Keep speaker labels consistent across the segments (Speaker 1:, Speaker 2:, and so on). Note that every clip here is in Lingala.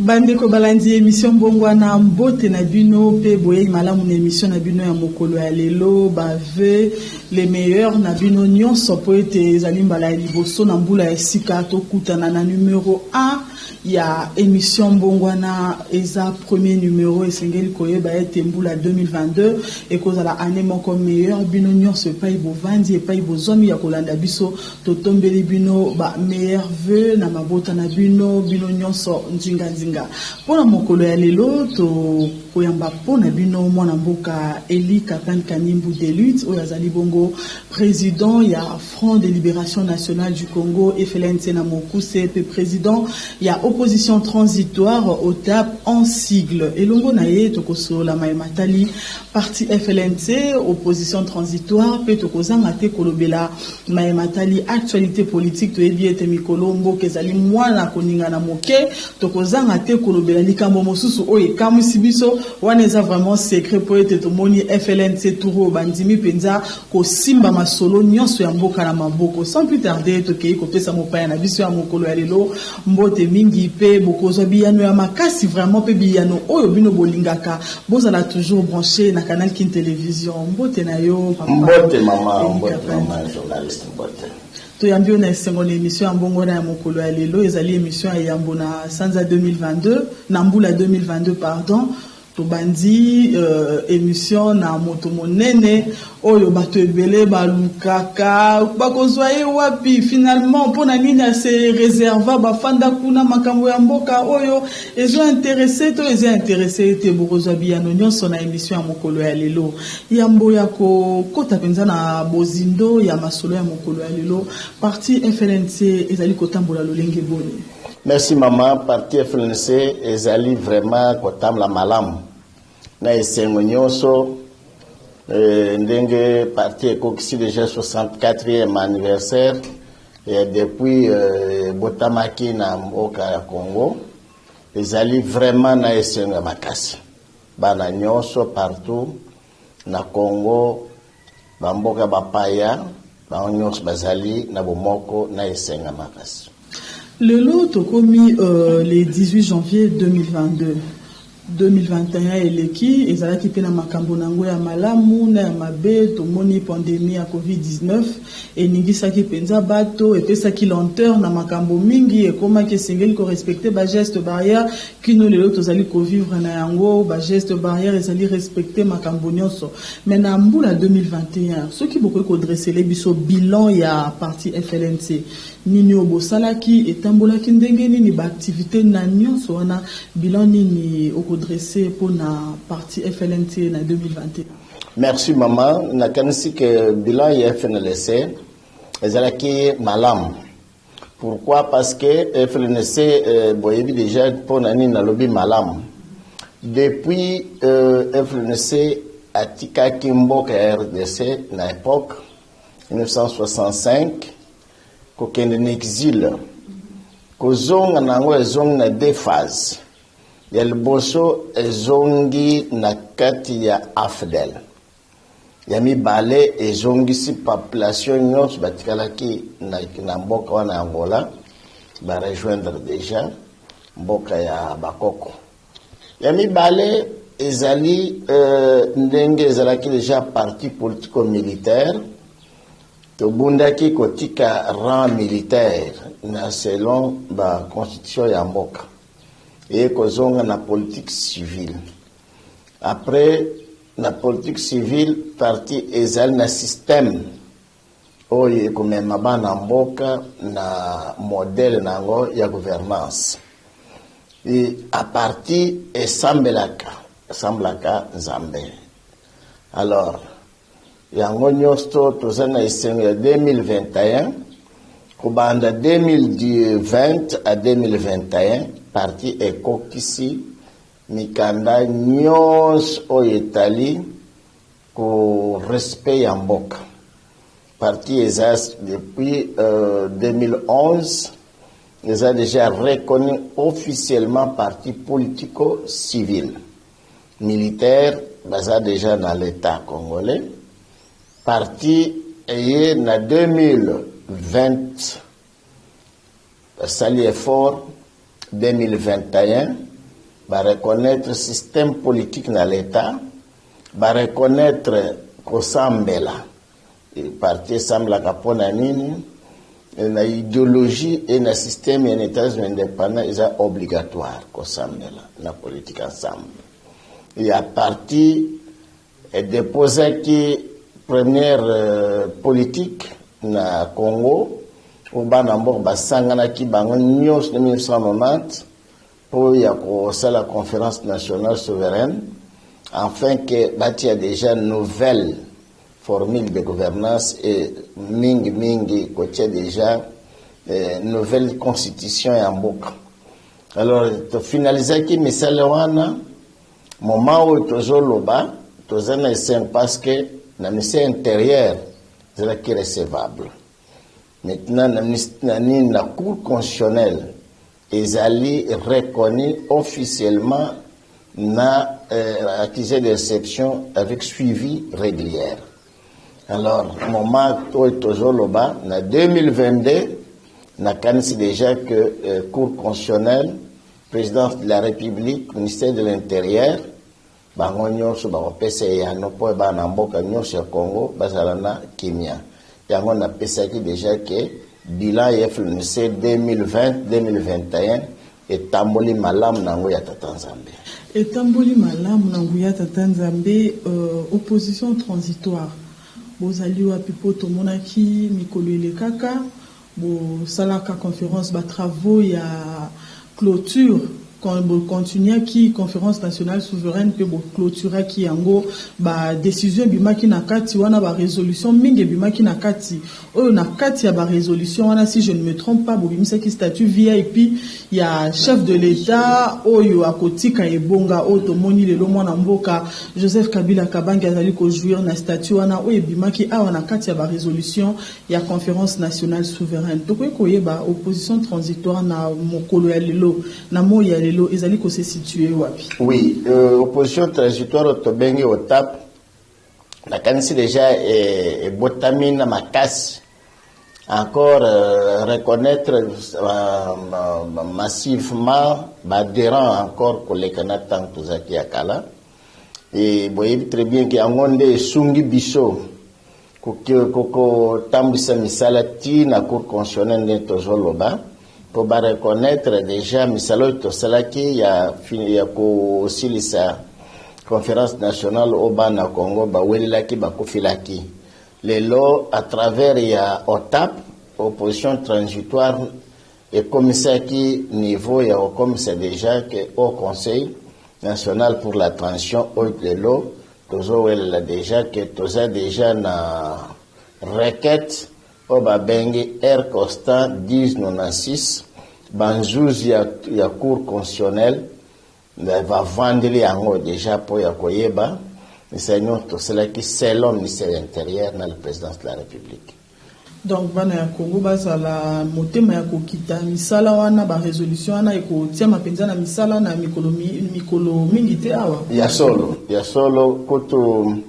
Speaker 1: Bandeko balandi émission Mbongwana, mbote na bino mpe boyei malamu na émission na bino ya mokolo ya lelo. Bavœux les meilleurs na bino nyonso, mpo ete ezali mbala ya liboso na mbula ya sika tokutana na numero 1 ya émission Mbongwana. Eza premier numéro. Esengeli koyeba ete mbula 2022 ekozala année moko meilleur. Bino nyonso epai bovandi, epai bozwami ya kolanda biso, totombeli bino ba meilleurs vœux na mabota na bino, bino nyonso nzinganzinga. Mpona mokolo ya lelo, tokoyamba mpo na bino mwana mboka Eli Kapan Kanimbu Delut, oyo azali bongo président ya Front de Libération Nationale du Congo, FLNC na mokuse, mpe président ya opposition transitoire, OTAP en sigle. Elongo na ye, tokosolola maye matali parti FLNC, opposition transitoire, mpe tokozanga te kolobela maye matali actualité politique. Toyebi ete mikolo mboka ezali mwana koningana moke. Tokozanga te kolobela likambo mosusu oyo ekamwisi biso. Wana eza vraiment secret, mpo ete tomoni FLNC tour oyo bandimi mpenza kosimba masolo nyonso ya mboka na maboko. Sans plus tarder, tokei kopesa mopaya na biso ya mokolo ya lelo mbote mingi, mpe bokozwa biyano ya makasi vraiment, mpe biyano oyo bino bolingaka. Bozala toujours branché na Canal Kin Télévision. Mbote na yo, papa.
Speaker 2: Mbote mama.
Speaker 1: Eli
Speaker 2: Mbote.
Speaker 1: Kapan.
Speaker 2: Mama journaliste, mbote.
Speaker 1: Toyambi yo na esengo na émission ya Mbongwana ya mokolo ya lelo. Ezali émission ya yambo na sanza 2022, na mbula 2022, pardon. Tobandi émission na moto monene oyo bato ebele balukaka, bakozwa ye wapi finalement, mpo na nini ase réserva, bafanda kuna. Makambo ya mboka oyo ezo intéresser to eza intéressé ete bokozwa biyano nyonso na émission ya mokolo ya lelo. Yambo ya kokota mpenza na bozindo ya masolo ya mokolo ya lelo, parti FLNC ezali kotambola lolenge boni?
Speaker 2: Merci mama. Parti FLNC ezali vraiment kotambola malamu na esengo nyonso. Ndenge parti ekokisi déjà 64e anniversaire depuis botamaki na mboka ya Congo, ezali vraiment na esengo ya makasi. Bana nyonso partout na Congo, bamboka bapaya, bango nyonso bazali na bomoko na esengo ya makasi.
Speaker 1: Lelo tokomi le 18 janvier 2022. 2021 eleki, ezalaki mpe na makambo na yango ya malamu na ya mabe. Tomoni pandémie ya COVID-19 eningisaki mpenza bato, epesaki lenteur na makambo mingi. Ekomaki esengeli korespecter bageste barrière. Kino lelo tozali kovivre na yango, bageste barrière ezali respecte, makambo nyonso. Mais na mbula 2021, soki bokoki kodresser biso bilan ya parti FLNC, nini oyo bosalaki, etambolaki ndenge nini, baactivité na nyonso wana, bilan nini okodresser mpona parti FLNC na 2021?
Speaker 2: Merci mama. Nakanisi ke bilan ya FNLC ezalaki malamu. Pourquoi? Parce que FLNC, boyebi déjà mpona nini nalobi malamu. Depuis FLNC atikaki mboka ya RDC na époque 1965, kokende na exil, kozonga na yango, ezongi na deux phases. Ya liboso, ezongi na kati ya AFDL. Ya mibale, ezongisi population nyonso batikalaki na mboka wana ya Angola, barejoindre déjà mboka ya bakoko. Ya mibale ezali ndenge ezalaki déjà parti politico militaire, tobundaki kotika rang militaire na selon baconstitution ya mboka, eye kozonga na politique civile. Après, na politique civile, parti ezali na système oyo ekomema bana mboka na modèle na yango ya gouvernance. E à partir esambelaka Nzambe. Alors yango nyonso, toza na esengo ya 2021. Kobanda 2020 à 2021, parti ekokisi mikanda nyonso oyo etali ko respect ya mboka. Parti eza depuis 2011 eza déjà reconnu officiellement parti politico-civil. Militaire baza déjà dans l'État congolais. Parti eye na 2020, basali effort. 2021 Bareconnaître système politique na l'État, bareconnaître kosambela, parti esambelaka mpona nini, na idéologie et na système ya États-Unis indépendant eza obligatoire kosambela na politique ensemble. Ya parti edéposaki première politique na Congo oyo bana mboka basanganaki bango nyonso na 1990 mpo ya kosala Conférence nationale souveraine, afin que batia déjà nouvelle formule de gouvernance et mingi mingi kotia déjà nouvelle constitution ya mboka. Alors tofinalizaki misala wana. Moment oyo tozoloba, toza na esengo parce que na ministère intérieur ezalaki recevable. Maintenant na nini, na Cour constitutionnelle ezali reconnu officiellement na accusé de réception avec suivi régulière. Alors moment oyo tozoloba, na 2022, nakanisi déjà que Cour constitutionnelle, présidence de la République, ministère de l'Intérieur, bango nyonso bakopesa eyano mpo bana mboka nyonso ya Congo bazala na kimia. Yango napesaki déjà ke bilan ya FLNC 2020 2021 etamboli malamu na yango ya Tata Nzambe.
Speaker 1: Etamboli malamu na nguya Tata Nzambe. Opposition transitoire, bozali wapi? Mpo tomonaki mikolo elekaka bosalaka conférence, batravaux ya clôture, bocontinuaki Conférence nationale souveraine mpe boclôturaki yango. Badécision ebimaki na kati wana, barésolution mingi ebimaki na kati oyo. Na kati ya barésolution wana, si je ne me trompe pas, bobimisaki statut VIP ya chef de l'État oyo akotika ebonga, oyo tomoni lelo mwana mboka Joseph Kabila Kabange azali kojouir na statut wana oyo ebimaki awa na kati ya barésolution ya Conférence nationale souveraine. Tokoki koyeba opposition transitoire na mokolo ya lelo, na moi ya lelo, ezali kose situer wapi?
Speaker 2: Oui, opposition transitoire tobengi OTAP, nakanisi déjà ebotami na makasi. Encore reconnaître massivement baadhérent encore koleka na ntango tozalaki ya kala. E boyebi très bien ke yango nde esungi biso kotambwisa misala ti na Cour constitutionnelle nde tozoloba, mpo bareconnaître déjà misala oyo tosalaki ya kosilisa Conférence nationale oyo bana Congo bawelelaki, bakufilaki. Lelo, à travers ya OTAP, opposition transitoire ekomisaki niveau ya kokomisa déjà ke au Conseil national pour la transition oyo lelo tozowelela, déjà ke toza déjà na requête oyo babengi R constant 1096. Banzuzi ya Cour constitutionnelle bavandeli yango déjà mpo ya koyeba misala nyonso tosalaki selon ministère intérieur na le présidence de la République.
Speaker 1: Donc bana ya Congo bazala motema ya kokita. Misala wana, barésolution wana ekotiama mpenza na misala na mikolo mingi te awa.
Speaker 2: Ya solo, ya solo. Kutu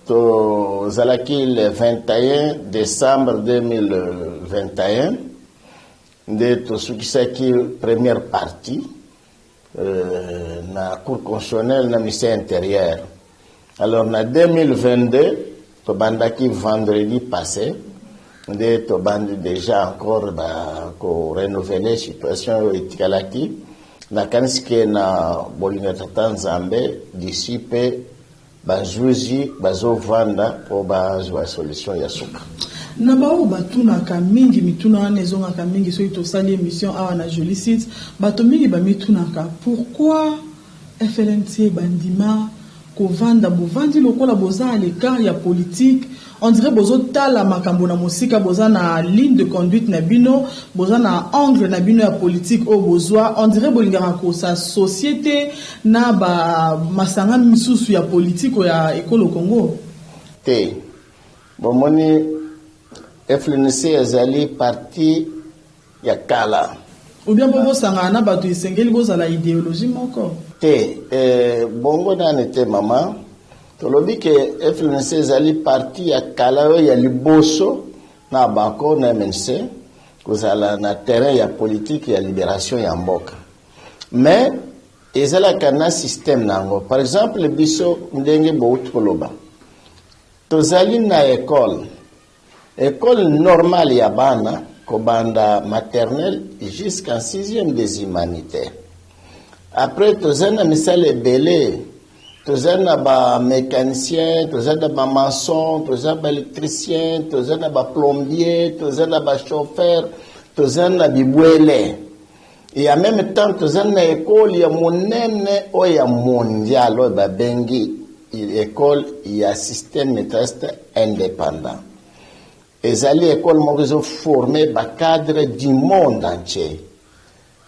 Speaker 2: tozalaki le 21 décembre 2021 nde tosukisaki première partie na Cour constitutionnelle, na ministère intérieur. Alors na 2022 tobandaki vendredi passé nde tobandi déjà encore korenouveler situation oyo etikalaki. Nakanisi ke na bolingo ya Tata Nzambe, d'ici mpe bazuzi bazovanda mpo bazwa solution ya suka.
Speaker 1: Na baoyo batunaka mingi mituna wana, ezongaka mingi soki tosali émission awa na Joli Site. Bato mingi bamitunaka pourquoi FLNC bandima kovanda, bovandi lokola boza à l'écart ya politique, on dirait bozotala makambo na mosika, boza na ligne de conduite na bino, boza na angle na bino ya politique oyo bozwa, on dirait bolingaka kos'associer te na bamasanga misusu ya politique oyo ya ekolo Congo.
Speaker 2: Te, bomoni, FLNC ezali parti ya kala.
Speaker 1: Ou bien mpo bosangana na bato, esengeli bozala idéologie moko?
Speaker 2: Te, bongo nani te, mama. Tolobi ke FLNC ezali parti ya kala oyo ya liboso na bako na MNC kozala na terrain ya politique ya libération ya mboka. Mais Ezalaka na système na yango. Par exemple, biso ndenge bouti koloba, tozali na école, école normale ya bana kobanda maternelle jusqu'en sixième des humanités. Après, toza na misala ebele: toza na bamécanicien, toza na bamaçon, toza baélectricien, toza na baplombier, toza na bachauffeur, toza na bibwele. Et en même temps, toza na école ya monene oyo ya mondial, oyo babengi école ya système neutraliste indépendant. Ezali école moko ezoforme bacadre du monde entier.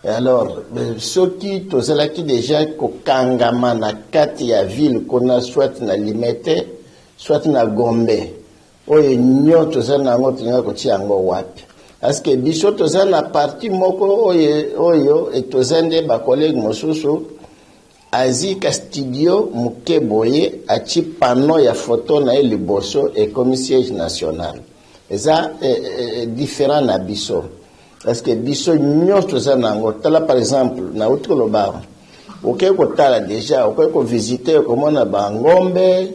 Speaker 2: Alors, soki tozalaki déjà kokangama na kati ya ville kuna, soit na Limete, soit na Gombe, oyo nyonso toza na yango, tolinga kotia yango wapi? Parce que biso toza na parti moko oyo toza nde bacollègue mosusu azika studio moke boye, atie panneau ya photo na ye liboso, ekomi siège national. Eza différent na biso, parce que biso nyonso toza na yango. Tala par exemple, nauti koloba, okei kotala déjà, okoki kovisite, okomona bangombe,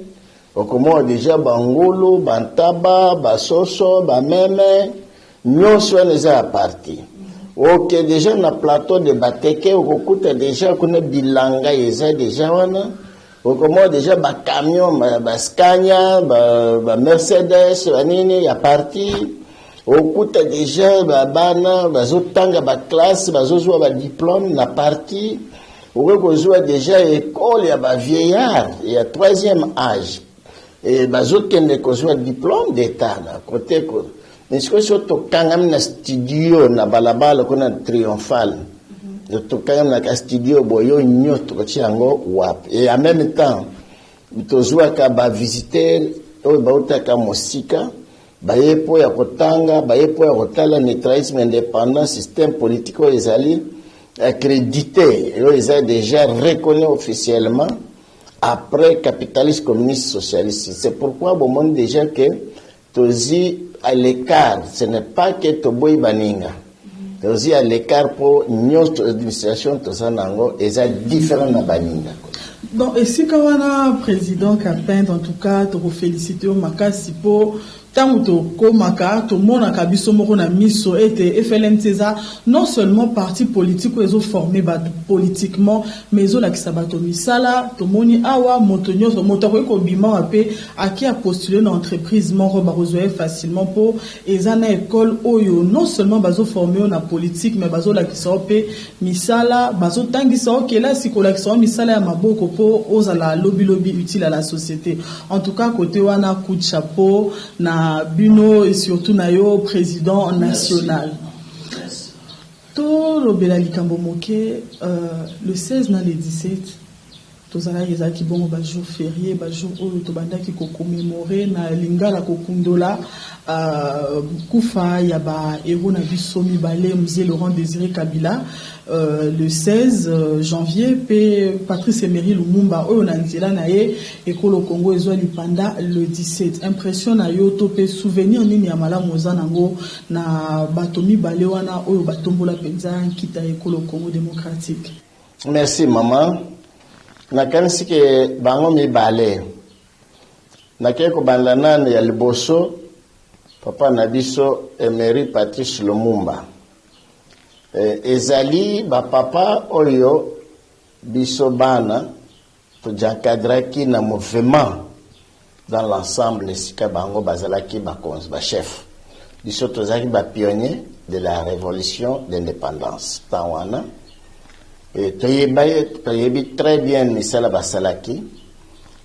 Speaker 2: okomona déjà bangulu, bantaba, basoso, bameme, nyonso wana eza ya parti. Oke déjà na plateau de Bateke, okokuta déjà kuna bilanga eza déjà wana, okomona déjà bacamion, baScania, baMercedes, banini ya parti. Okuta déjà babana bazotanga baclasse, bazozwa badiplôme na parti. Okoki kozwa déjà école ya bavieillard ya troisième âge, e bazokende kozwa diplôme d'état na kote. Mais sikoyo, so tokangami na studio na balabala kuna Triomphal, tokangami na ka studio boye, oyo nyonso tokotia yango wapi? Et en même temps, tozwaka bavisiteur oyo bautaka mosika, baye mpo ya kotanga, baye mpo ya kotala neutralisme indépendant, système politique oyo ezali accrédité, oyo eza déjà reconnu officiellement après capitaliste, communiste, socialiste. C'est pourquoi bomoni déjà que tozi à l'écart. Ce n'est pas que toboyi baninga, tozi à l'écart mpo nyonso administration toza nango eza différent na baninga.
Speaker 1: Donc esika wana, président Kapend, en tout cas tokofélicité yo makasi, mpo ntango tokomaka, tomonaka biso moko na miso ete FLNC eza non seulement parti politique oyo ezoforme bato politiquement, mais ezolakisa bato misala. Tomoni awa moto nyonso, moto akoki kobima awa mpe aki apostule na entreprise moko, bakozwa ye facilement, mpo eza na école oyo non seulement bazoforme yo na politique, mais bazolakisa yo mpe misala, bazotangisa yo kelasi, kolakisa yo misala ya maboko mpo ozala lobilobi utile à la société. En tout cas, côté wana, coup de chapeau na bino et surtout na yo, président national. Tolobela likambo moke. Le 16 na le 17 tozalaki, ezalaki bongo bajour férié, bajour oyo tobandaki kocommémorer, na lingala kokundola, kufa ya bahéros na biso mibale, Mzee Laurent Désiré Kabila le 16 janvier mpe Patrice Emery Lumumba, oyo na nzela na ye ekolo Congo ezwa lipanda, le 17. Impression na yo to mpe souvenir nini ya malamu oza nango na bato mibale wana oyo batombola mpenza nkita ya ekolo Congo démocratique?
Speaker 2: Merci, mama. Nakanisi ke bango mibale, nakei kobanda nano ya liboso, papa na biso Emery Patrice Lumumba. Ezali bapapa oyo biso bana toencadraki na mouvement dans l'ensemble. Esika bango bazalaki bakonzi, bachef, biso tozalaki bapionnier de la révolution d'indépendance. Ntango wana toyebi très bien misala basalaki.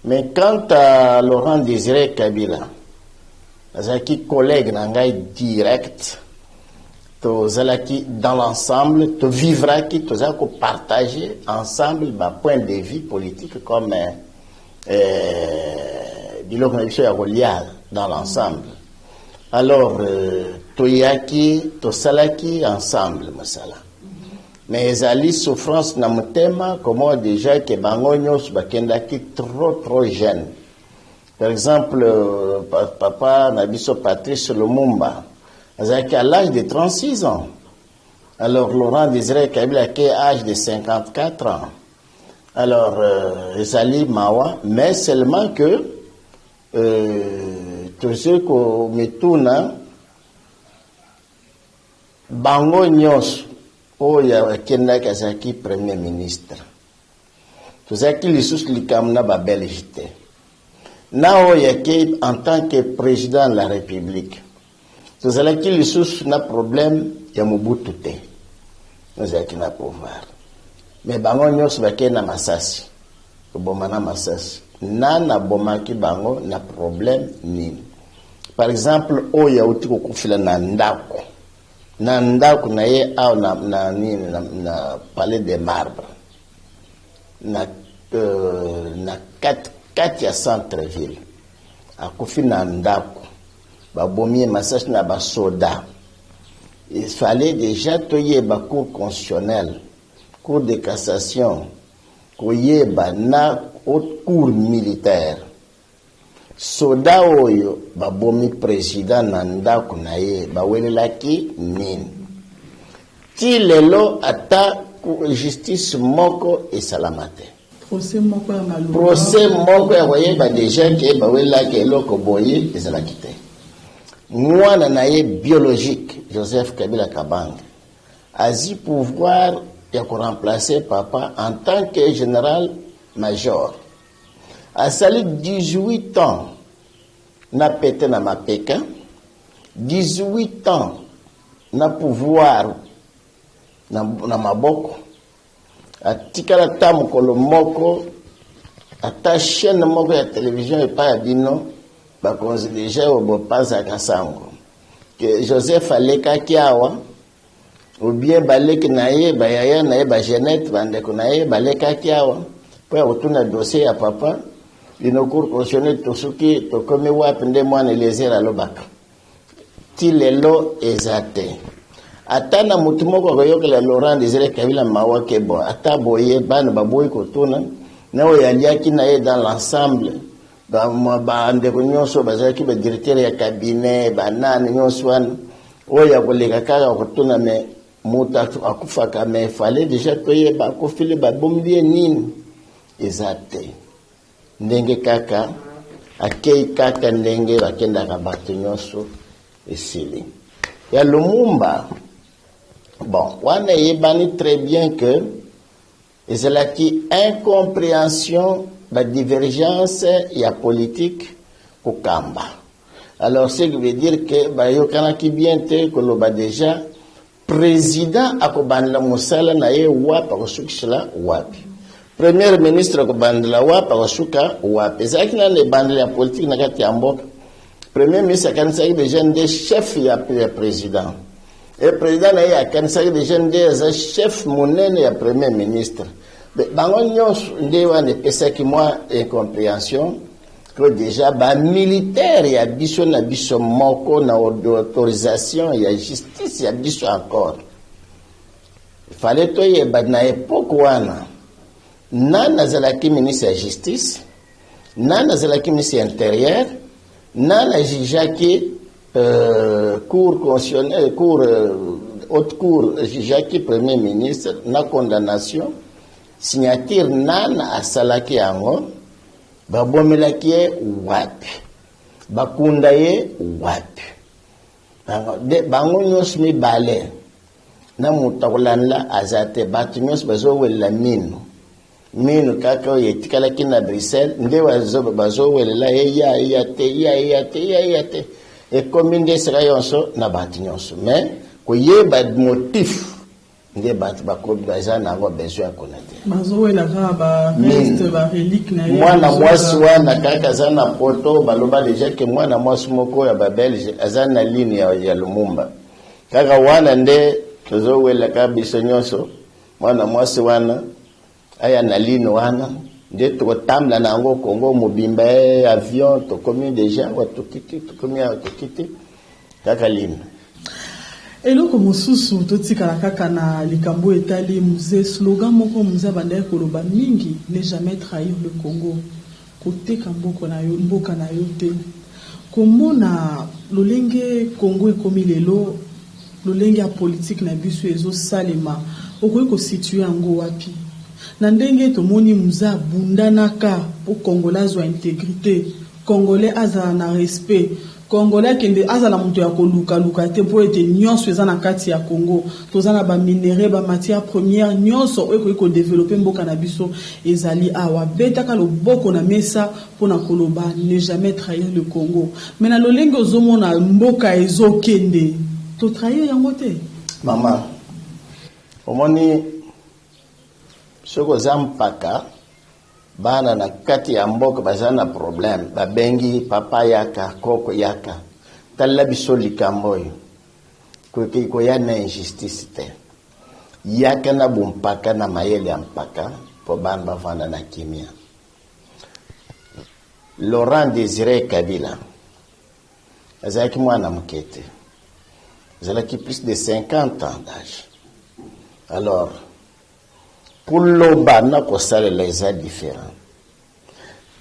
Speaker 2: Mais quant à Laurent Désiré Kabila, azalaki collègue na ngai direct. Tozalaki dans l'ensemble, tovivraki, tozalaki kopartage ensemble bapoint de vue politique comme biloko na biso ya kolia dans l'ensemble. Alors toyaki, tosalaki ensemble mosala, mais ezali souffrance na motema comment déjà ke bango nyonso bakendaki trop trop jeune. Par exemple, papa na biso Patrice Lumumba azalaki à l'âge de 36 ans. Alors Laurent Désiré Kabila ake âge de 54 ans. Alors ezali mawa, mais seulement que tozwi komituna bango nyonso oyo akendaki azalaki premier ministre, tozalaki lisusu likambo na Babelge te, na oyo akei en tant que président de la République, tozalaki lisusu na problème ya Mobutu te, tozalaki na pouvoir. Mais bango nyonso bakei na masasi, koboma na masasi. Nani abomaki bango na problème nini? Par exemple, oyo auti kokufila na ndako na ye awa na nini, na Palais de Marbre, na kati kati ya centre ville, akufi na ndako, babomi ye masasi na basoda. Il fallait déjà toyeba Cour constitutionnelle, Cour de cassation, koyeba na haute cour militaire, soda oyo babomi président na ndako na ye, bawelelaki nini? Ti lelo ata justice moko esalama te.
Speaker 1: Procès moko ya maloba.
Speaker 2: Procès moko ya koyeba déjà ke bawelelaki eloko boye ezalaki te. Mwana na ye biologique, Joseph Kabila Kabange, azwi pouvoir ya koremplacer papa en tant que général major. Asali 18 ans na pete na mapeka, 18 ans na pouvoir na maboko. Atikala ata mokolo moko, ata chaîne moko ya télévision epai ya bino bakonzi déjà oyo bopazaka sango ke Joseph alekaki awa, ou bien baleki na ye, bayaya na ye, bagenete, bandeko na ye balekaki awa mpo ya kotuna dossier ya papa bino, Cour constitutionnelle, tosuki, tokomi wapi? Nde mwana Eliezer alobaka ti lelo eza te. Ata na motu moko akoyokela Laurent Désiré Kabila mawa ke bon, ata boye bana baboyi kotuna na oyo aliaki na ye. Dans l'ensemble, bandeko nyonso bazalaki badirecteur ya cabinet, banani nyonso wana oyo ya koleka kaka kotuna. Mais moto akufaka, mais fallait déjà toyeba akufili, babombi ye nini. Eza te. Ndenge kaka akei, kaka ndenge bakendaka bato nyonso, esili. Ya Lumumba, bon, wana eyebani très bien que ezalaki incompréhension, badivergence ya politique kokamba. Alors, ce qui veut dire que bayokanaki bien te koloba déjà président akobandela mosala na ye wapi, akosukisela wapi, premier ministre akobandela wapi, akosuka wapi. Ezalaki nano ebandela ya politike na kati ya mboka. Premier ministre akanisaki déjà nde chef ya président, e président na ye akanisaki déjà nde aza chef monene ya premier ministre. Bango nyonso nde wana epesaki mwa incompréhension que déjà bamilitaire ya biso na biso moko, na autorisation ya justice ya biso encore. Fallait toyeba na époque wana nani azalaki ministre ya Justice, nani azalaki ministre ya Intérieur, nani ajugeaki cour constitutionnelle, cour haute cour jugeaki premier ministre na condamnation, signature nani asalaki yango, babomelaki ye wapi, bakunda ye wapi. Bango nyonso mibale na moto akolanda aza te. Bato nyonso bazowelela mino mino kaka oyo etikalaki na Bruxelles, nde bazowelela eya eya te, eya eya te, eya eya te. Ekomi nde esika nyonso na bato nyonso, mais koyeba motif nde bato bakomi baza na yango besoin ya kona te.
Speaker 1: Bazowela kaka bareste, barelique na ye.
Speaker 2: Mwana mwasi wana kaka aza na poto, baloba déjà ke mwana mwasi moko ya Babelge aza na ligne ya Lumumba. Kaka wana nde tozowelaka biso nyonso. Mwana mwasi wana aya na ligne wana nde tokotambola na yango Kongo mobimba. Avion tokomi déjà awa, tokiti, tokomi awa, tokiti, kaka ligne.
Speaker 1: Eloko mosusu, totikala kaka na likambo etali Mzee. Slogan moko Mzee abandaki koloba mingi: "Ne jamais trahir le Congo", koteka mboka na yo, mboka na yo te. Komona lolenge Congo ekomi lelo, lolenge ya politike na biso ezosalema, okoki kosituer yango wapi? Na ndenge tomoni Mzee abundanaka po Congolais azwa integrite, Congolais azala na respect, Congolais akende azala moto ya koluka-luka te mpo ete nionso eza na kati ya Congo. Toza na ba minerais, ba matières premières nionso oyo ekoki ko developper mboka na biso ezali awa. Betaka loboko na mesa mpo na koloba ne jamais trahir le Congo. Mais na lolenge ozomona mboka ezokende, to trahir yango te?
Speaker 2: Maman, omoni soki oza mpaka, bana na kati ya mboka baza na problème, babengi papa yaka, koko yaka, talela biso likambo oyo, koki koya na injustice te, yaka na bompaka na mayele ya mpaka mpo bana bavanda na kimia. Laurent Désiré Kabila azalaki mwana moke te, azalaki plus de 50 ans d'âge. Alors koloba na kosalela eza différent.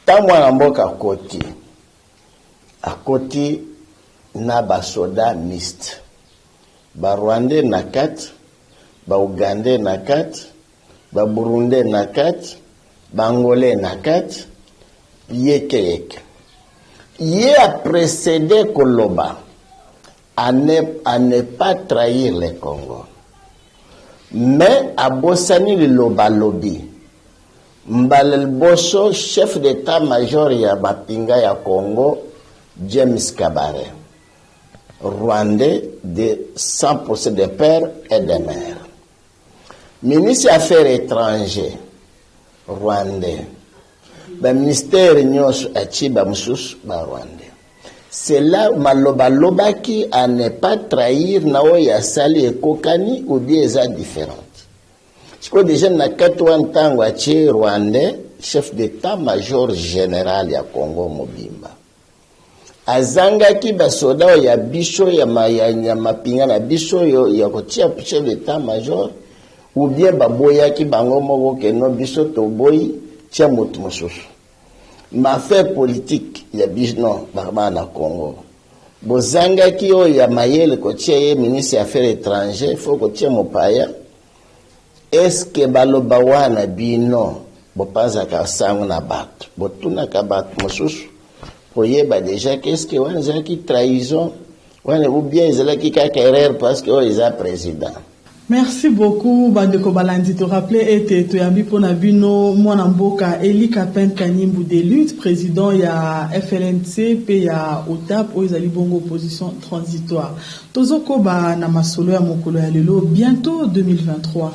Speaker 2: Ntango mwana mboka akoti, akoti na basoda mixte, ba Rwandais na kati, ba Ougandais na kati, ba Burundais na kati, ba Angolais na kati, yeke yeke. Ye a précédé koloba à ne pas trahir le Congo. Mais abosani liloba lobi. Mbala liboso chef d'état-major ya bapinga ya Congo, James Kabarebe, Rwandais de 100% de père et de mère. Ministre Affaires étrangères, Rwandais. Ba ministère nyonso atie ba mosusu ba Rwandais. C'est là maloba lobaki à ne pas trahir na oyo asali ekokani ou bien eza différente. Sikoyo déjà na kati wana ntango atie Rwandais chef d'état-major général ya Congo mobimba, azangaki basoda oyo ya biso ya mapinga na biso oyo ya kotia chef d'état major, ou bien baboyaki bango moko keno biso toboyi, tia moto mosusu. Ma affaire politique ya bino bana na Congo, bozangaki oyo ya mayele kotia ye ministre ya Affaires étrangères, faut kotia mopaya. Eske baloba wana bino bopanzaka sango na bato, botunaka bato mosusu koyeba déjà qu'est-ce wana ezalaki trahison wana ou bien ezalaki kaka erreur parce que oyo eza président?
Speaker 1: Merci beaucoup, bandeko balandi. Torappeler ete toyambi mpona bino mwana mboka Eli Kapin Kanyimbu de Lutte, président ya FLNC mpe ya OTAP, oyo ezali bongo opposition transitoire. Tozokoba na masolo ya mokolo ya lelo. Bientôt 2023,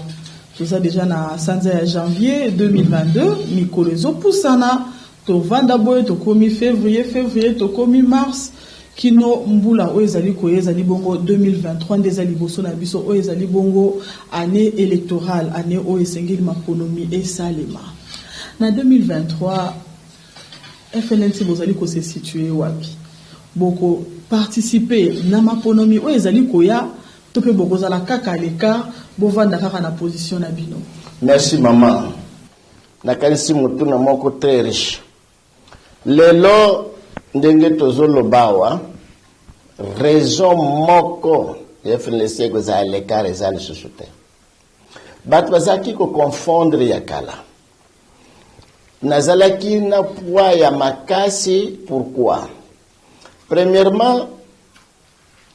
Speaker 1: toza déjà na sanza ya janvier 2022. Mikolo ezopusana, tovanda boye, tokomi février, février tokomi mars, kino mbula oyo ezali koya ezali bongo 2023 nde eza liboso na biso. Oyo ezali bongo année électorale, année oyo esengeli maponomi esalema. Na 2023, FLNC bozali kose situer wapi? Bokoparticiper na maponomi oyo ezali koya to mpe bokozala kaka à l'écart, bovanda kaka na position na bino?
Speaker 2: Merci mama. Nakanisi motuna moko très riche. Lelo ndenge tozoloba awa, raison moko ya FNLC ekozala l'écart eza lisusu te. Bato bazalaki koconfondre ya kala. Nazalaki na poids ya makasi. Pourquoi? Premièrement,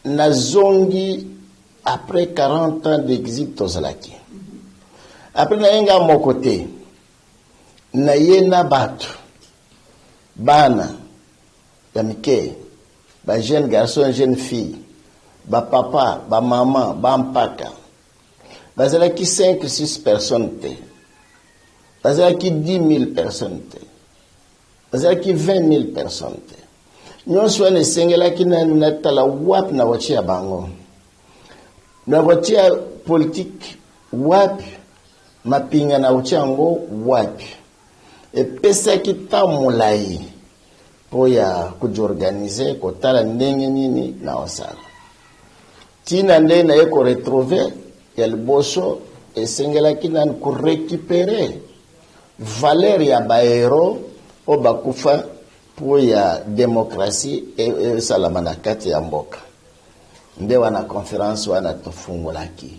Speaker 2: nazongi après 40 ans d'exil. Tozalaki après, naye nga moko te, naye na bato, bana ya mike, bajeune garçon, jeune fille, bapapa, bamama, bampaka. Bazalaki 5 6 personnes te, bazalaki 10 000 personnes te, bazalaki 20 000 personnes te. Nyonso wana esengelaki nanu natala wapi na kotia bango, na kotia politike wapi, mapinga na kotia yango wapi. Epesaki ntango molai mpo ya koorganiser, kotala ndenge nini na osala. Ntina nde naye koretrouver ya liboso, esengelaki nanu korécupérer valeur ya bahéros oyo bakufa mpo ya démocratie esalama na kati ya mboka. Nde wana conférence wana tofungolaki.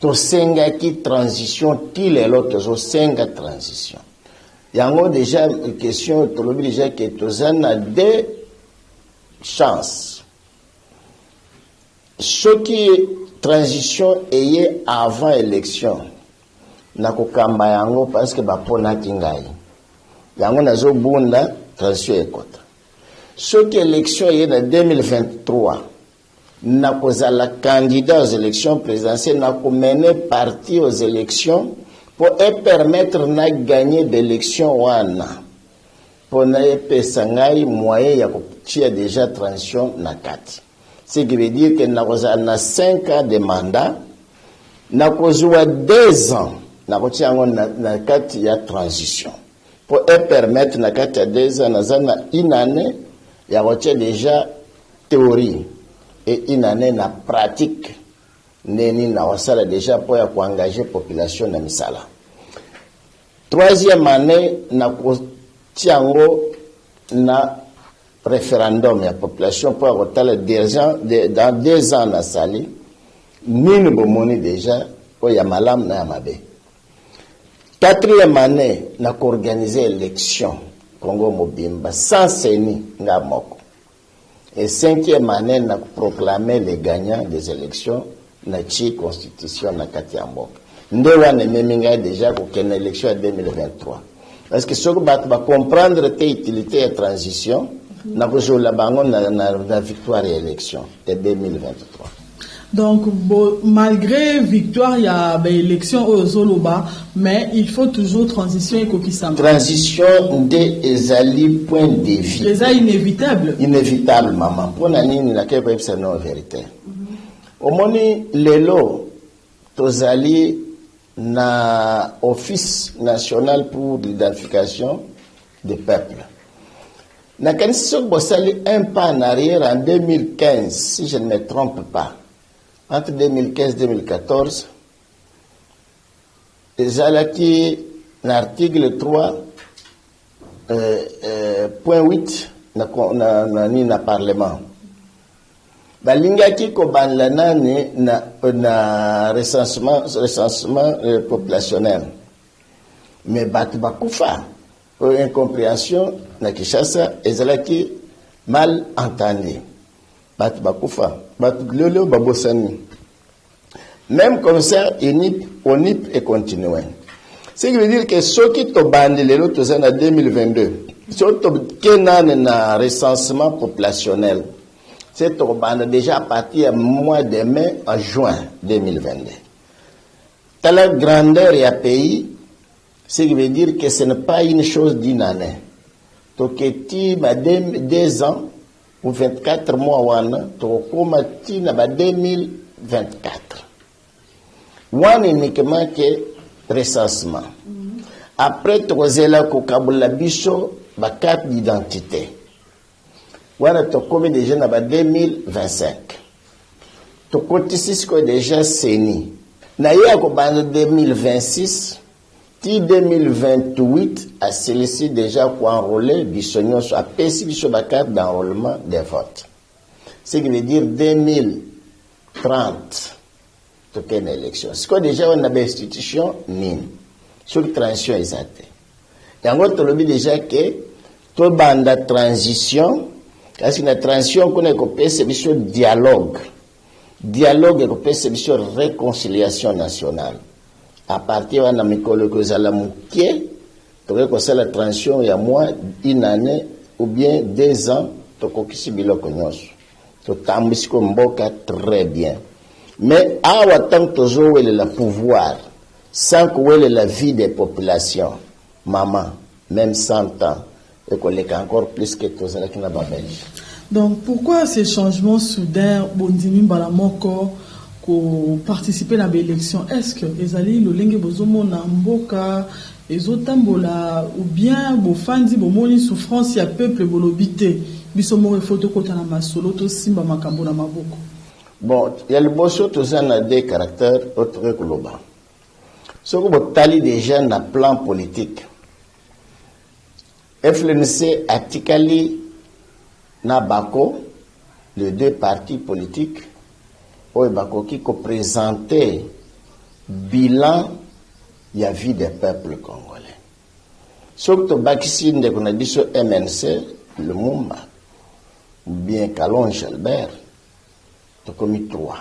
Speaker 2: Tosengaki transition, ti lelo tozosenga transition. Yango déjà question, tolobi déjà ke toza na deux chance. Soki transition eye avant élection, nakokamba yango parce que baponaki ngai, yango nazobunda transition ekota. Soki élection eye na 2023, nakozala candidat aux élections présidentielles, nakomene parti aux élections mpo epermettre na gagner d'élection wana, mpona epesa ngai moyen ya kotia déjà transition na kati. Ce qui veut dire que nakozala na 5 ans de mandat, nakozwa 2 ans, nakotia yango na kati ya transition mpo epermettre na kati ya 2 ans, naza na une année ya kotia déjà théorie et une année na pratique, ndeni nakosala déjà mpo ya koengage population na misala. Troisième année, nakotia yango na référendum ya population mpo ya kotala déjà dans 2 ans nasali nini, bomoni déjà oyo ya malamu na ya mabe. Quatrième année, nakoorganize élection Congo mobimba sans CENI, nga moko. Et cinquième année, nakoproclame les gagnants des élections, natie constitution na kati ya mboka. Nde wana ememi ngai déjà kokende élection ya 2023, parce que soki bato bacomprendre te utilité ya transition, nakozwela bango na victoire ya élection ya 2023.
Speaker 1: Donc bon, malgré victoire ya baélection oyo ozoloba, mais il faut toujours transition ekokisama.
Speaker 2: Transition nde ezali point de vie.
Speaker 1: Eza inévitable.
Speaker 2: Inévitable, mama. Mpona nini? Nakei koyebisa no vérité. Omoni, lelo tozali na Office national pour l'identification des peuples. Nakanisi soki bosali un pas en arrière, en 2015, si je ne me trompe pas, entre 2015 2014, ezalaki na article 3 point 8 na nini na parlement, balingaki kobanda nani na recensement populationnel, mais bato bakufa oyo incompréhension na Kinshasa ezalaki mal entendu. Bato bakufa, bato lelo babosani. Même comme ça, INIP, ONIP econtinue. Ce qui veut dire que soki tobandi lelo, toza na 2022, soki toke nani na recensement populationnel, c'est tokobanda déjà à partir ya mois de mai à juin 2022. Tala grandeur ya pays. Ce qui veut dire que ce n'est pas une chose d'une année. Toketi ba 2 ans ou 24 mois wana, tokokóma ti na ba 2024 wana uniquement ke recensement. Après, tokozela kokabola biso bacarte d'identité wana, tokomi déjà na ba 2025. Tokotisi sikoyo déjà CENI na ye ya kobanda 2026 ti 2028, asilisi déjà koenrôle biso nyonso, apesi biso bacarte d'enrôlement des votes. Ce qui veut dire 2030 tokende élection. Sikoyo déjà wana na bainstitution nini soki transition eza te? Yango tolobi déjà ke tobanda transition, kasi na transition kuna ekopesa biso dialogue, dialogue ekopesa biso réconciliation nationale. À partir wana, mikolo ekozala moke, tokoki kosala transition ya mois, une année ou bien 2 ans, tokokisi biloko nyonso, totambwisi ko mboka très bien. Mais awa, ntango tozowelela pouvoir sans kowelela vie des populations, mama, même 100 ans ekoleka encore plus que tozalaki na Babelge.
Speaker 1: Donc pourquoi ces changements soudains? Bondimi mbala moko koparticipe na baélection. Est ce que ezali lolenge bozomona mboka ezotambola, ou bien bofandi, bomoni souffrance ya peuple, bolobi te, biso moko ifo tokɔta na masolo, tosimba makambo na maboko?
Speaker 2: Bon, ya liboso, toza na deux caractères oyo tokoki koloba. Soki botali déjà na plan politique, FLNC atikali na bako les deux partis politiques oyo bakoki koprésente bilan ya vie des peuples congolais. Soki tobakisi ndeko na biso MNC Lumumba ou bien Kalonge Albert, tokomi 3.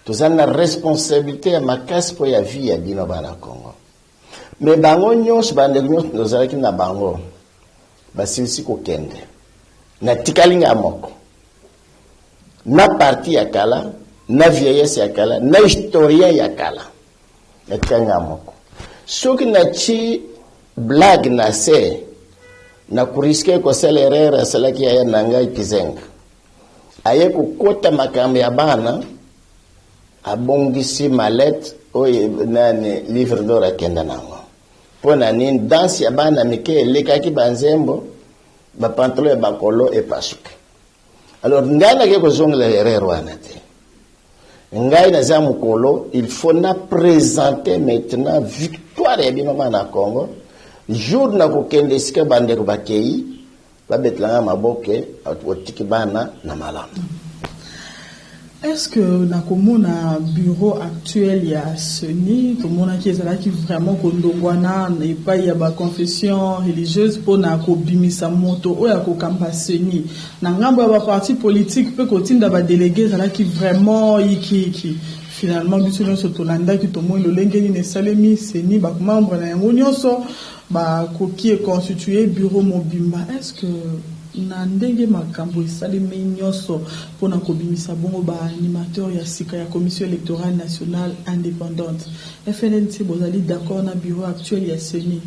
Speaker 2: Toza na responsabilité ya makasi mpo ya vie ya bino bana Congo. Me bango nyonso, bandeko nyonso tozalaki na bango, basilisi kokende. Natikali nga moko na parti ya kala, na vieillesse ya kala, na historien ya kala. Natikali nga moko. Soki natie blague na se, na kuriske kosala erreur asalaki yaya na ngai Kizenga. Aye kokota makambo ya bana, abongisi mallette oyo nani livre d'or akenda nango. Mpo na nini danse ya bana mike elekaki banzembo, ba pantalon ya bakolo epasuki. Alors ngai nake kozongela erreur wana te. Ngai naza mokolo, il faut na présenter maintenant victoire ya bino bana Congo. Jour na kokende esika bandeko bakei, babetelanga maboke, otiki bana na malamu.
Speaker 1: Est-ce que nakomona bureau actuel ya CENI, tomonaki ezalaki vraiment kondongwana epai ya baconfession religieuse mpona kobimisa moto oyo akokamba CENI na ngambo ya baparti politique mpe kotinda badélégué ezalaki vraiment yikiyiki? Finalement biso nyonso tolandaki, tomoni lolenge nini esalemi. CENI, bamembre na yango nyonso bakoki econstitue bureau mobimba. Est-ce que na ndenge makambo esalemi nyonso mpona kobimisa bongo baanimateur ya sika ya Commission électorale nationale indépendante, FLNC bozali d'accord na bureau actuel ya CENI?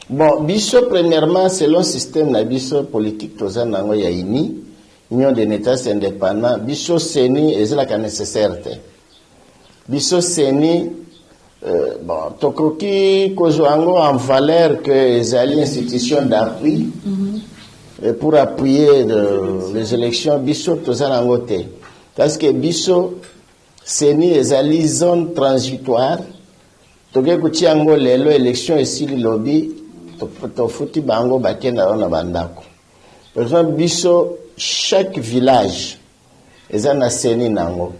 Speaker 2: Bon, biso premièrement, selon système na biso politique toza nango ya UNI, Union des États indépendants, biso CENI ezalaka nécessaire te. Biso CENI, bon, tokoki kozwa yango en valeur que ezali institution d'appui pour appuyer les élections. Biso toza nango te, parce que biso CENI ezali zone transitoire. Tokoki kotia yango lelo, élection esili lobi, tofuti bango, bakenda wana bandako. Par exemple, biso chaque village eza na CENI nango,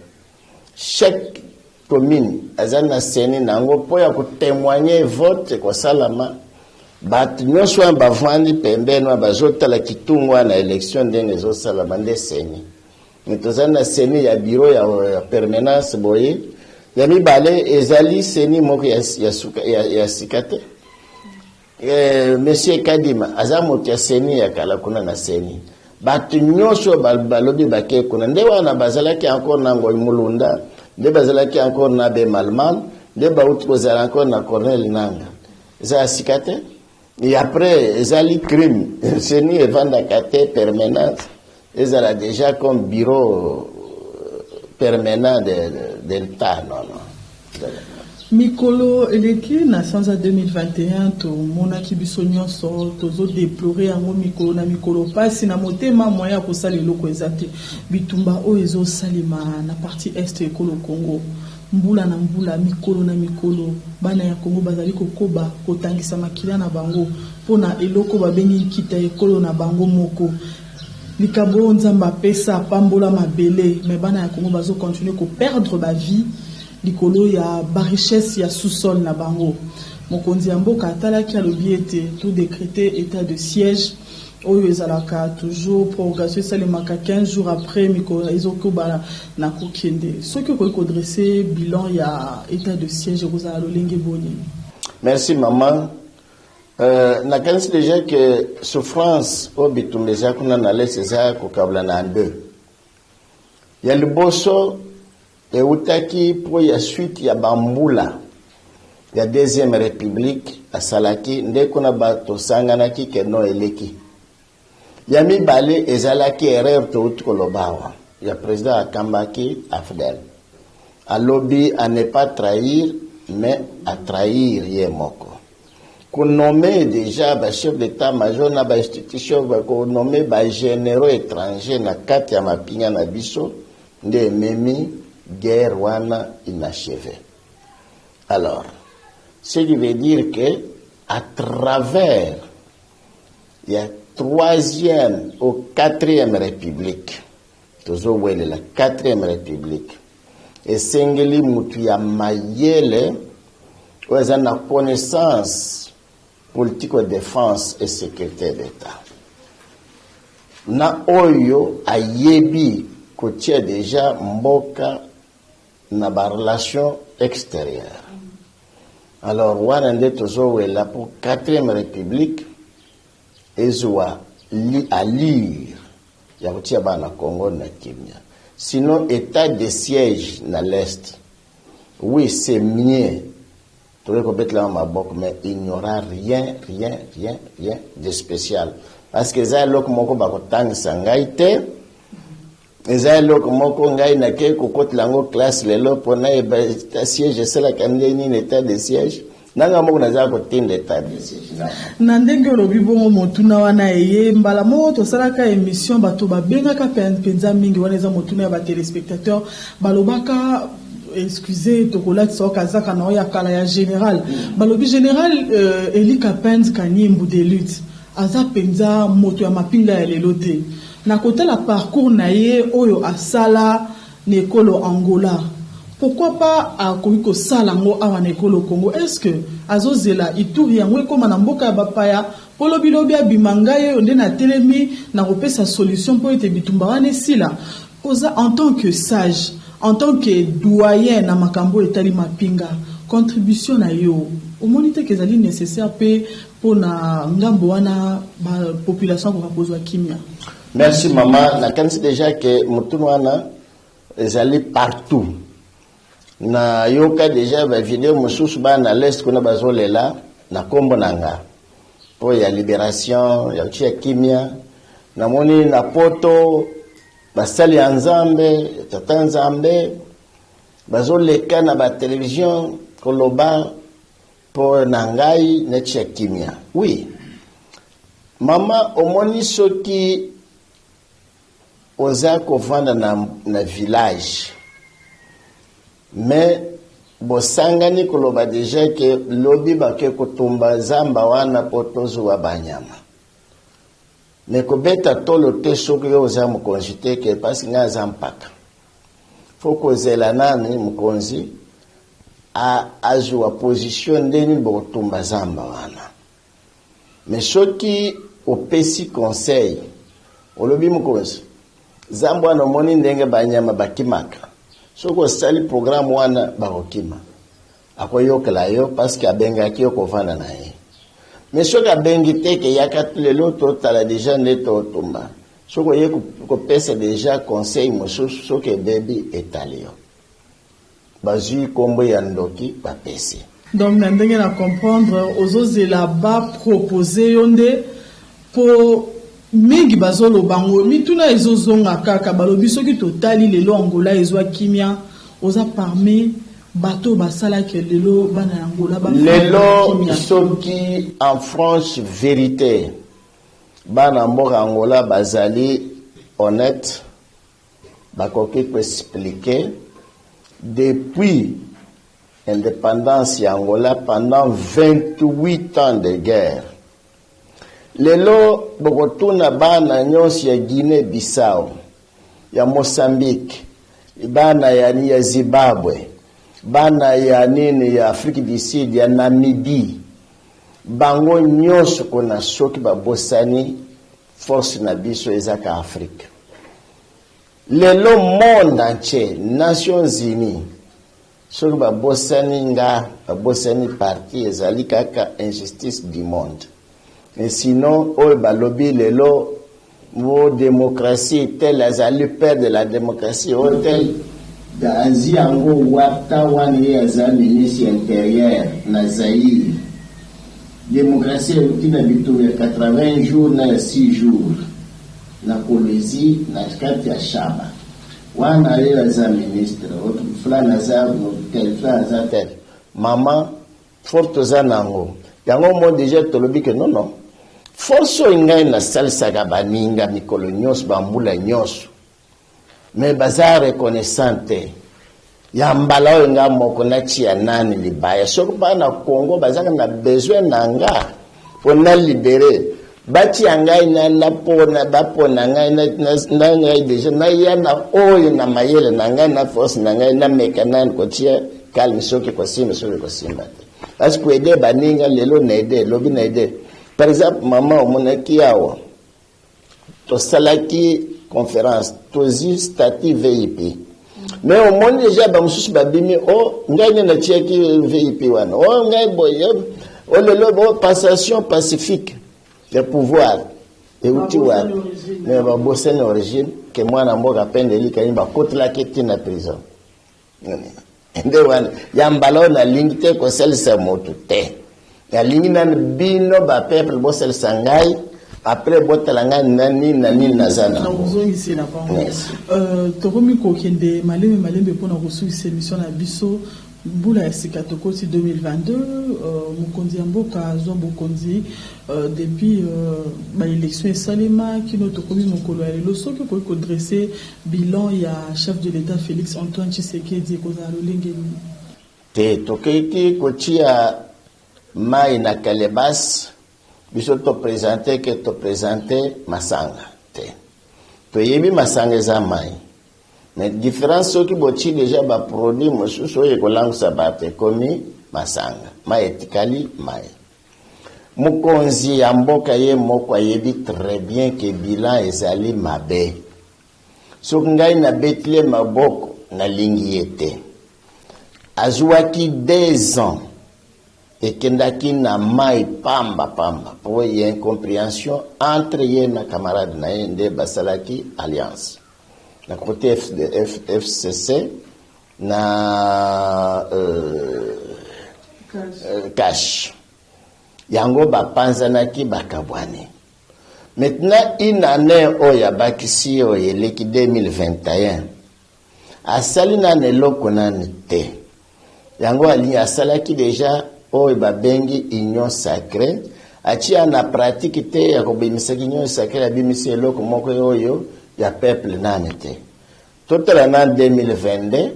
Speaker 2: chaque commune eza na CENI nango mpo ya kotémoigne vote ekosalama. Bato nyonso wana bavandi pembeni wana bazotala kitungu wana, élection ndenge ezosalama nde CENI. Me toza na CENI ya bureau ya permanence boye. Ya mibale, ezali CENI moko ya sika te. Monsieur Kadima aza moto ya CENI ya kala kuna na CENI. Bato nyonso balobi bake kuna nde wana bazalaki encore na Ngoi Mulunda, nde bazalaki encore na Be Malman, nde bauti kozala encore na Corneille Nanga. Eza ya sika te. Et après, ezali crime. CENI evandaka te permanence, ezala déjà comme bureau permanent de l'État, non, non.
Speaker 1: Mikolo eleki na sanza 2021, tomonaki biso nyonso tozodéplore yango mikolo na mikolo, mpasi na motema, moyen ya kosala eloko eza te. Bitumba oyo ezosalema na partie est ekolo Congo, mbula na mbula, mikolo na mikolo, bana ya Congo bazali kokoba kotangisa makila na bango mpona eloko babengi nkita ekolo na bango moko, likambo oyo Nzambe apesa, apambola mabele. Me bana ya Congo bazocontinue koperdre bavie likolo ya barichesse ya sous-sol na bango. Mokonzi ya mboka atalaki, alobi ete todécréter état de siège oyo ezalaka toujours prorogation esalemaka 15 jours après. Mikolo ezokoba na kokende. Soki okoki kodresse bilan ya état de siège, ekozala lolenge boni?
Speaker 2: Merci maman. Nakanisi déjà que souffrance oyo bitumba eza kuna na l'Est eza kokabla na deux. Ya liboso eutaki mpo ya suite ya bambula ya deuxième république asalaki nde kuna bato osanganaki ke no eleki. Ya mibale ezalaki erreur touti koloba awa ya président akambaki AFDL. Alobi à ne pas trahir, mais à trahir ye moko, konommer déjà bachef d'état major na bainstitution, konommer bagénéraux étranger na kati ya mapinga na biso nde ememi guerre wana inachevé. Alors, ce qui veut dire que à travers ya troisième au quatrième république, tozowelela quatrième république. Esengeli mutu ya mayele oyo aza na connaissance politique de défense et sécurité d'État, na oyo ayebi kotia deja mboka na barelation extérieure. Alors wana nde tozowela pour 4e République ezwa allure ya kotia bana Congo na kimia. Sinon, état de siège na l'Est, oui, c'est mieux, tokoki kobetelama maboko, mais il n'y aura rien, rien, rien, rien de spécial, parce que eza eloko moko bakotangisa ngai te. Eza eloko moko ngai nakei kokotela yango classe lelo mpo nayeba siège esalaka nde nini. État de siège, nanga moko naza kotinda état de siège.
Speaker 1: Na ndenge olobi bongo, motuna wana eye mbala moko. Tosalaka émission, bato babengaka mpenza mingi. Wana eza motuna ya batéléspectateur. Balobaka, excuse, tokolatisa o kazaka na oyo ya kala ya général. Balobi général Eli Kapend Kanyimbu de lutte aza mpenza moto ya mapinga ya lelo te. Na kotala parcours na ye oyo asala na ekolo Angola, pourquoi pas akoki kosala yango awa na ekolo Congo? Est ce que azozela Ituri yango ekóma na mboka ya bapaya mpo lobilobi abima, ngai oyo nde natelemi na kopesa solution mpo ete bitumba wana esila? Oza en tant que sage, en tant que doyen na makambo oyo etali mapinga, contribution na yo, omoni te ke ezali nécessaire mpe mpona ngambo wana bapopulation akoka kozwa kimia?
Speaker 2: Merci mama. Nakanisi déjà ke motuna wana ezali partout. Nayoka déjà bavideo mosusu, bana na l'Est kuna bazolela na nkombo na nga mpo ya libération, ya kotia kimia. Namoni na Poto basali ya Nzambe, tata Nzambe, bazoleka na batelevizio koloba mpo na ngai neti ya kimia. Oui mama, omoni, soki oza kovanda na village, mais bosangani koloba déjà ke lobi bake kotumba zamba wana mpo tozwa banyama, me kobeta tolo te soki yo oza mokonzi te, ke mpasi ngai aza mpaka. Fo kozela nani mokonzi azwa position ndenge nini bokotumba zamba wana. Me soki opesi conseil, olobi: "Mokonzi, zamba wana, omoni ndenge banyama bakimaka, soki osali programme wana bakokima," akoyokela yo parce que abengaki yo kovanda na ye. Me soki abengi te ke yaka lelo totala déjà nde totumba, soki oye kopesa déjà conseil mosusu, soki ebebi, etali yo, bazwi nkombo ya ndoki bapesi.
Speaker 1: Donc na ndenge na comprendre, ozozela bapropose yo nde, mpo mingi bazoloba ngo, mituna ezozonga kaka. Balobi soki totali lelo Angola ezwa kimia, oza parmi bato basalaki lelo bana ya Angola.
Speaker 2: Lelo soki en franche vérité, bana mboka Angola bazali honnête, bakoki koexpliquer depuis indépendance ya Angola, pendant 28 ans de guerre. Lelo bokotuna bana nyonso ya Guinée Bissau, ya Mozambique, bana ya Zimbabwe, bana ya nini, ya Afrique du Sud, ya Namibie, bango nyonso kuna, soki babosani force na biso ezaka Afrique. Lelo monde entier, Nations Unies, soki babosani nga, babosani parti, ezali kaka injustice du monde. Et sinon oyo balobi lelo o démocratie, tel azali père de la démocratie, o tel azi yango wata wana, ye aza ministre intérieur na Zaïre. Démocratie euti na bitumba ya 80 jours na ya 6 jours na Kolwezi, na kati ya Shaba wana. Ye aza ministre, fulani aza tel, fulani aza tel. Mama, force toza nango yango mo déjà tolobi ke non, non, force oyo ngai nasalisaka baninga mikolo nyonso, bambula nyonso, me baza reconnaissant te. Ya mbala oyo nga moko natia nani libaya, soki bana Congo bazaka na besoin na nga mpo na libérer. Batia ngai na napona, bapona ngai na ngai deja naya na oyo na mayele na ngai na force na ngai, nameka nani kotia calme, soki kosimba, soki kosimba te. Parce que aider baninga lelo na aider lobi na aider. Par exemple, mama, omonaki awa tosalaki conférence, tozwi statut VIP, mais omoni deja bamosusu babimi: "O ngai nde natiaki VIP wana, o ngai boye, o lelo o passation pacifique ya pouvoir euti wapi?" Mais babosani origine ke mwana mboka Pendeli Kanyimbu bakotelaki ntina prison. Nde wana ya mbala oyo nalingi te kosalisa motu te, nalingi nani bino bapeuple bosalisa ngai, après botala ngai na nini na nini naza
Speaker 1: nango. Kozongisela bango. Tokomi kokende malembe malembe mpona kosukisa émission na biso. Mbula ya sika tokoti 2022, mokonzi ya mboka azwa bokonzi depuis baélection esalema kino tokomi mokolo ya lelo, soki okoki kodresser bilan ya chef de l'État Félix Antoine Tshisekedi, ekozala lolenge nini?
Speaker 2: Te, tokeki kotia mai na kalebasi. Biso toprésenter ke toprésenter masanga te, toyebi masanga eza mai, mais différence, soki botie deja baproduit mosusu oyo ekolangwisa bato, ekomi masanga, mai etikali mai. Mokonzi ya mboka ye moko ayebi très bien ke bilan ezali mabe. Soki ngai nabetile maboko, nalingi ye te. Azwaki 2 ans ekendaki na mai pamba pamba po ya incompréhension entre ye na camarade na ye nde basalaki alliance na côté FCC na CACH. Yango bapanzanaki, bakabwani. Maintenant, une année oyo abakisi, oyo eleki 2021, asali nani eloko nani te. Yango alingi asalaki deja oyo babengi union sacrée, atia na pratique te ya kobimisaki union sacrée, abimisi eloko moko oyo ya peuple nani te. Totala na 2022,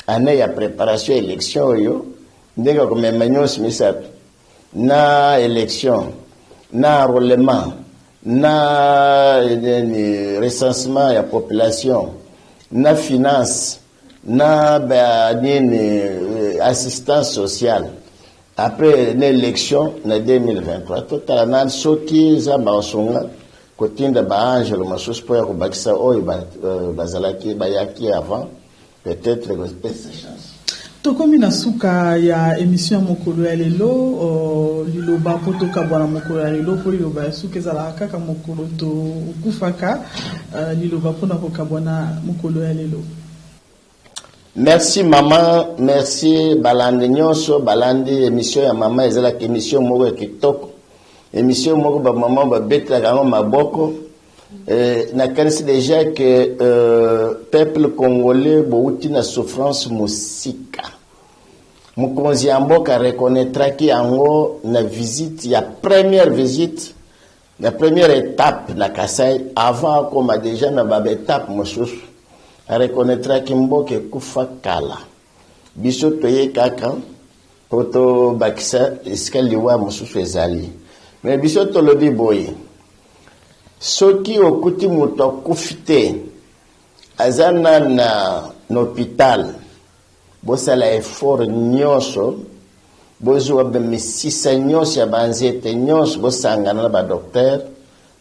Speaker 2: année ya préparation élection oyo, ndenge akomema nyonso misato na élection, na enrôlement, na recensement ya population, na finance, na ba nini, assistance sociale, après na élection na 2023. Totala nani soki Nzambe akosunga kotinda baangelo mosusu mpo ya kobakisa oyo bazalaki bayaki avant, peut-être kopesa chance.
Speaker 1: Tokomi na suka ya émission ya mokolo ya lelo. Liloba mpo tokabwana mokolo ya lelo, mpo liloba ya suka ezalaka kaka mokolo tokufaka. Liloba mpona kokabwana mokolo ya lelo.
Speaker 2: Merci mama, merci balandi nyonso balandi émission ya mama. Ezalaka émission moko ya kitoko, émission moko bamama babetelaka yango maboko. Nakanisi déjà que peuple congolais bouti na souffrance mosika. Mokonzi ya mboka reconnaîtraki yango na visite ya première visite, na première étape na Kasai, avant akoma déjà na baétape mosusu. Areconnaîtraki mboka ekufa kala, biso toye kaka mpo tobakisa esika liwa mosusu ezali. Me biso tolobi boye: soki okuti moto akufi te, aza na hôpital, bosala effort nyonso, bozwa bamisisa nyonso ya banzete nyonso, bosangana na badocteur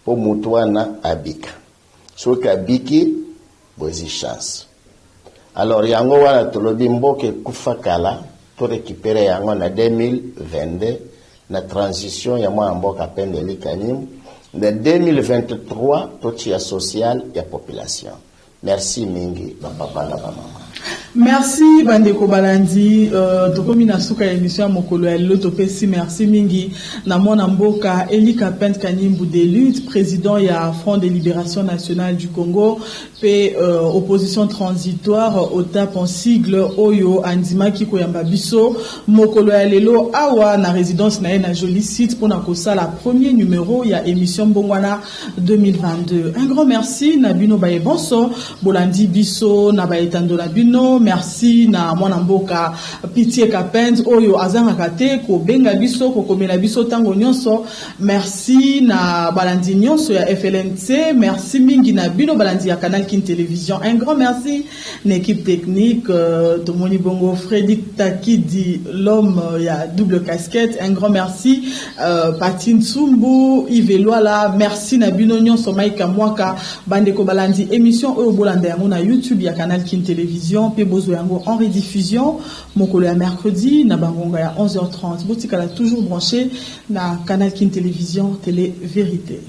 Speaker 2: mpo motu wana abika. Soki abiki, bozwi chance. Alors yango wana tolobi mboka ekufa kala, torécupérer yango na 2022 na transition ya mwana mboka Pendeli Kanyimbu. Na 2023 totia social ya population. Merci mingi bapapa na bamama.
Speaker 1: Merci bandeko balandi. Tokomi na suka ya émission ya mokolo ya lelo. Topesi merci mingi na mwana mboka Elika Pente Kanyimbu de lutte, président ya Front de libération nationale du Congo mpe opposition transitoire, OTAP en sigle, oyo andimaki koyamba biso mokolo ya lelo awa na résidence na ye na Joli Site mpona kosala premier numéro ya émission Mbongwana 2022. Un grand merci na bino baye bonso bolandi biso na baetando na bino. bino. Merci na mwana mboka Pitie Kapend oyo azangaka te kobenga biso, kokomela biso ntango nyonso. Merci na balandi nyonso ya FLNC. Merci mingi na bino balandi ya Canal Kin Télévision. Un grand merci na équipe technique, tomoni bongo Frédéric Takidi, l'homme ya double casquette. Un grand merci Pati Ntsumbu, Yves Lwala. Merci na bino nyonso, Maika Mwaka. Bandeko balandi, émission oyo bolanda yango na YouTube ya Canal Kin Télévision mpe bozwa yango en rediffusion mokolo ya mercredi na bangonga ya 11h30. Botikala toujours branché na Canal Kin Télévision, télé vérité.